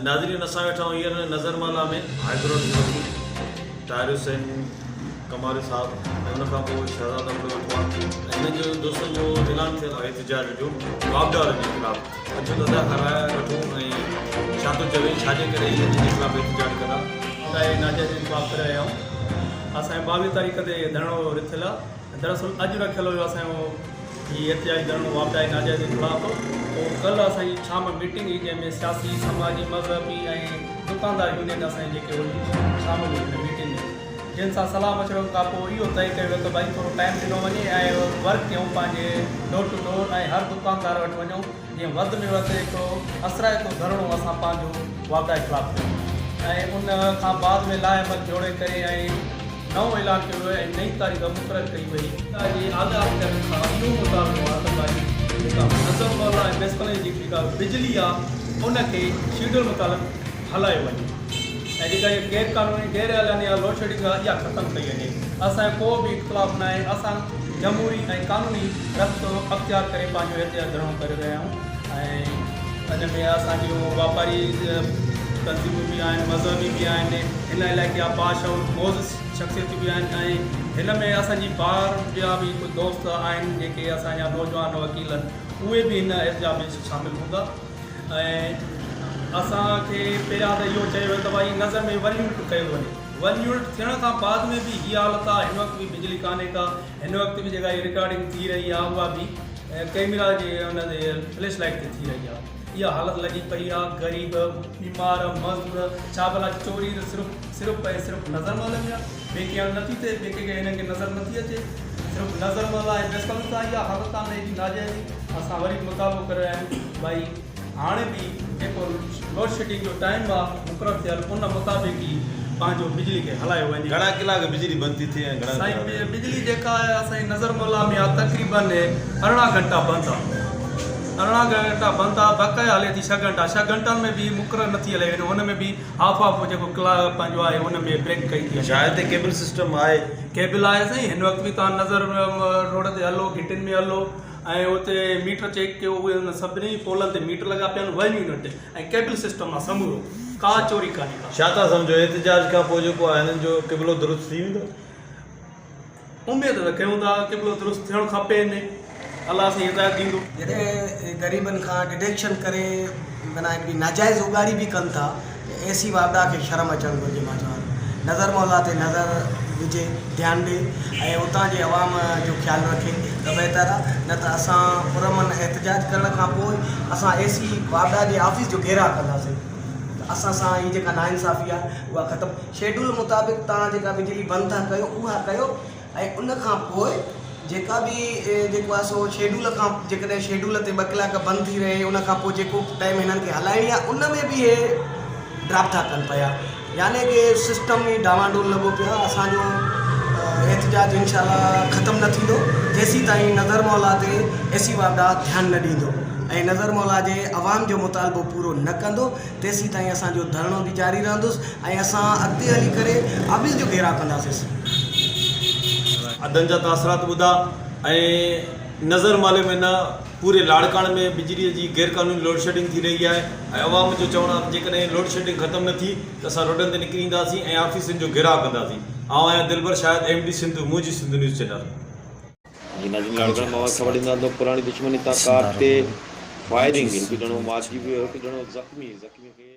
ناظرين اسان ويٺا آهيون هينئر نظر مالا ۾ هائي گرائونڊ جي وڪيل طاهر حسين ڪماري صاحب ۽ ان کان پوء شهزاد ابڙو ويٺو آهي ۽ هنن جو دوستن جو اعلان ٿيل آهي احتجاج جو واپڊا جي خلاف اچو ته ادا کان راء وٺون ۽ ڇا ٿو چوي ڇا جي ڪري هي هنن جي خلاف احتجاج ڪندا. لاء ناجائز انتخاب ڪري رهيا آهيون اسان جو 22 تاريخ تي ڌرڻو رٿيل آهي دراصل اڄ رکيل هيو اسان جو هي احتجاجي ڌرڻو واپڊائي ناجائزي خلاف پوء ڪلهه اسان جي شام ميٽنگ هئي جنهن ۾ سياسي، سماجي، مذهبي ۽ دڪاندار يونين اسان جي جيڪي هيون شامل هيون هن ميٽنگ ۾ جن سان صلاح مشورو کان پوء اهو طئي ڪيو ويو ته ڀائي ٿورو ٽائيم ڏنو وڃي ۽ ورڪ ڪيون پنهنجي ڊور ٽو ڊور ۽ هر دڪاندار وٽ وڃون جيئن وڌ ۾ وڌ هڪڙو اثرائتو ڌرڻو اسان پنهنجو واپڊائي خلاف ڪيون ۽ ان کان بعد ۾ لاء عمل جوڙي ڪري ۽ نئون اعلان ڪيو ويو ۽ نئين تاريخ مقرر ڪئي وئي. جي اعليٰ اختيارين کان اهو مطالبو آهي ته ڀائي جيڪا منظم مولا ۽ بيسڪلين جي جيڪا بجلي آهي ان کي شيڊول مطابق هلايو وڃي ۽ جيڪا اها غير قانوني غير اعلانيه لوڊشيڊنگ آهي اها ختم ڪئي وڃي. اسان جو ڪو به اختلاف ناهي اسان جمهوري ۽ قانوني رستو اختيار ڪري پنهنجو احتجاج ڌرڻو ڪري رهيا آهيون ۽ ان ۾ اسان جون واپاري تنظيمون به آهن، مذهبي به آهن، هن علائقي جا باشعور معزز شخصيتون به آهن ۽ هن ۾ اسان جي بار جا به ڪجهه دوست آهن جيڪي اسان جا نوجوان وڪيل آهن اهي به هن احتجاج ۾ شامل هوندا ۽ اسان کي پهريان ته اهو چيو ويو ته ڀائي نظر ۾ ون يونٽ ڪيو وڃي ون يونٽ ٿيڻ کان بعد ۾ به هي حالت آهي هن وقت به بجلي ڪانهي ڪا هن وقت به جيڪا هي رڪارڊنگ ٿي رهي آهي اها به ڪئميرا جي ان تي فليش لائيٽ تي ٿي رهي آهي اها حالت لڳي پئي آهي غريب بيمار مزدور ڇا ڀلا چوري صرف صرف ۽ صرف نظر محل ۾ آهي ٻئي ڪنهن هنڌ نٿي ٿئي ٻئي ڪنهن کي هنن کي نظر نٿي اچي صرف نظر محل آهي بيسڪم سان اها حالت آهي ايڏي ناجائزي اسان وري مطالبو ڪري رهيا آهيون ڀائي هاڻي به جيڪو لوڊشيڊنگ جو ٽائيم آ مقرر ٿيل ان مطابق ئي پنهنجو بجلي کي هلايو وڃي. گهڻا ڪلاڪ بجلي بند ٿي ٿئي ۽ گهڻا سائين ڪلاڪ. بجلي جيڪا آهي اسان جي نظر مولا ۾ آ تقريبن 18 گهنٽا بند آ 18 گهنٽا بند آ بقايا هلي ٿي ڇهه گهنٽا ڇهه گهنٽن ۾ به مقرر نٿي هلي وڃي ان ۾ به هاف هاف جيڪو ڪلاڪ پنهنجو آهي ان ۾ بريڪ ڪئي ٿي وڃي. ڇا هتي ڪيبل سسٽم آهي؟ ڪيبل آهي سائين هن وقت به توهان نظر روڊ تي هلو گهٽين ۾ هلو ۽ اتي ميٽر چيڪ ڪيو اهي ان سڀني پولن تي ميٽر لڳا پيا آهن ون يونٽ ۽ ڪيبل سسٽم آهي سمورو ڪا چوري ڪانهي ڪا. ڇا ٿا سمجهو احتجاج کان پوء جيڪو آهي هنن جو قبلو درست ٿي ويندو؟ اميد ته ڪيون ٿا قبلو درست ٿيڻ کپي نه الله سائين هدايت ڏيندو. جڏهن غريبن کان ڊڊيڪشن ڪري معنيٰ هڪڙي ناجائز اوڳاڙي به ڪن ٿا ته اي سي واپڊا کي شرم اچڻ گهرجي مان چوان ٿو نظر مولا تي نظر وجهي ڌيان ڏي ۽ اتان جي عوام جو خيال رکي ته بهتر آ نه ته اسان پرامن احتجاج ڪرڻ کان پوء اسان اي سي واپڊا جي آفيس جو گهيراء ڪنداسين ته اسان سان هي جيڪا ناانصافي آ اها ختم شيڊول مطابق توهان جيڪا بجلي بند ٿا ڪيو اها ڪيو ۽ ان کان پوء جيڪا به جيڪو آهي سو شيڊول کان جيڪڏهن شيڊول تي ٻه ڪلاڪ بند ٿي رهي ان کان پوء جيڪو ٽائيم هنن کي هلائڻي آهي ان ۾ به هي ڊراپ ٿا ڪن پيا يعني ڪي سسٽم ئي ڊانواڊول لڳو پيو آهي اسانجو احتجاج انشاء الله ختم نه ٿيندو جيسين تائين نظر مولا تي اي سي واپڊا ڌيان نه ڏيندو ۽ نظر مولا جي عوام جو مطالبو پورو نه ڪندو تيسين تائين اسان جو ڌرڻو به جاري رهندس ۽ اسان اڳتي هلي ڪري آفيس جو گهيراء ڪنداسيس. ادن جا تاثرات ٻڌا ۽ نظر مالي ۾ نه پوري لاڙڪاڻي ۾ بجلي جي غير قانوني لوڊشيڊنگ ٿي رهي آهي ۽ عوام جو چوڻ آهي ته جيڪڏهن لوڊشيڊنگ ختم نه ٿي ته اسان روڊن تي نڪري اينداسين ۽ آفيسن جو گهيراء ڪنداسين آئون آهيان دلبر شاهد ايم ڊي سنڌ منهنجي سنڌ نيوز چينل. جي ناظرين لاڙڪاڻي مان خبر ڏيندا ته پراڻي دشمني تان ڪار تي فائرنگ هڪ ڄڻو مارجي ويو هڪ ڄڻو زخمي زخمي کي.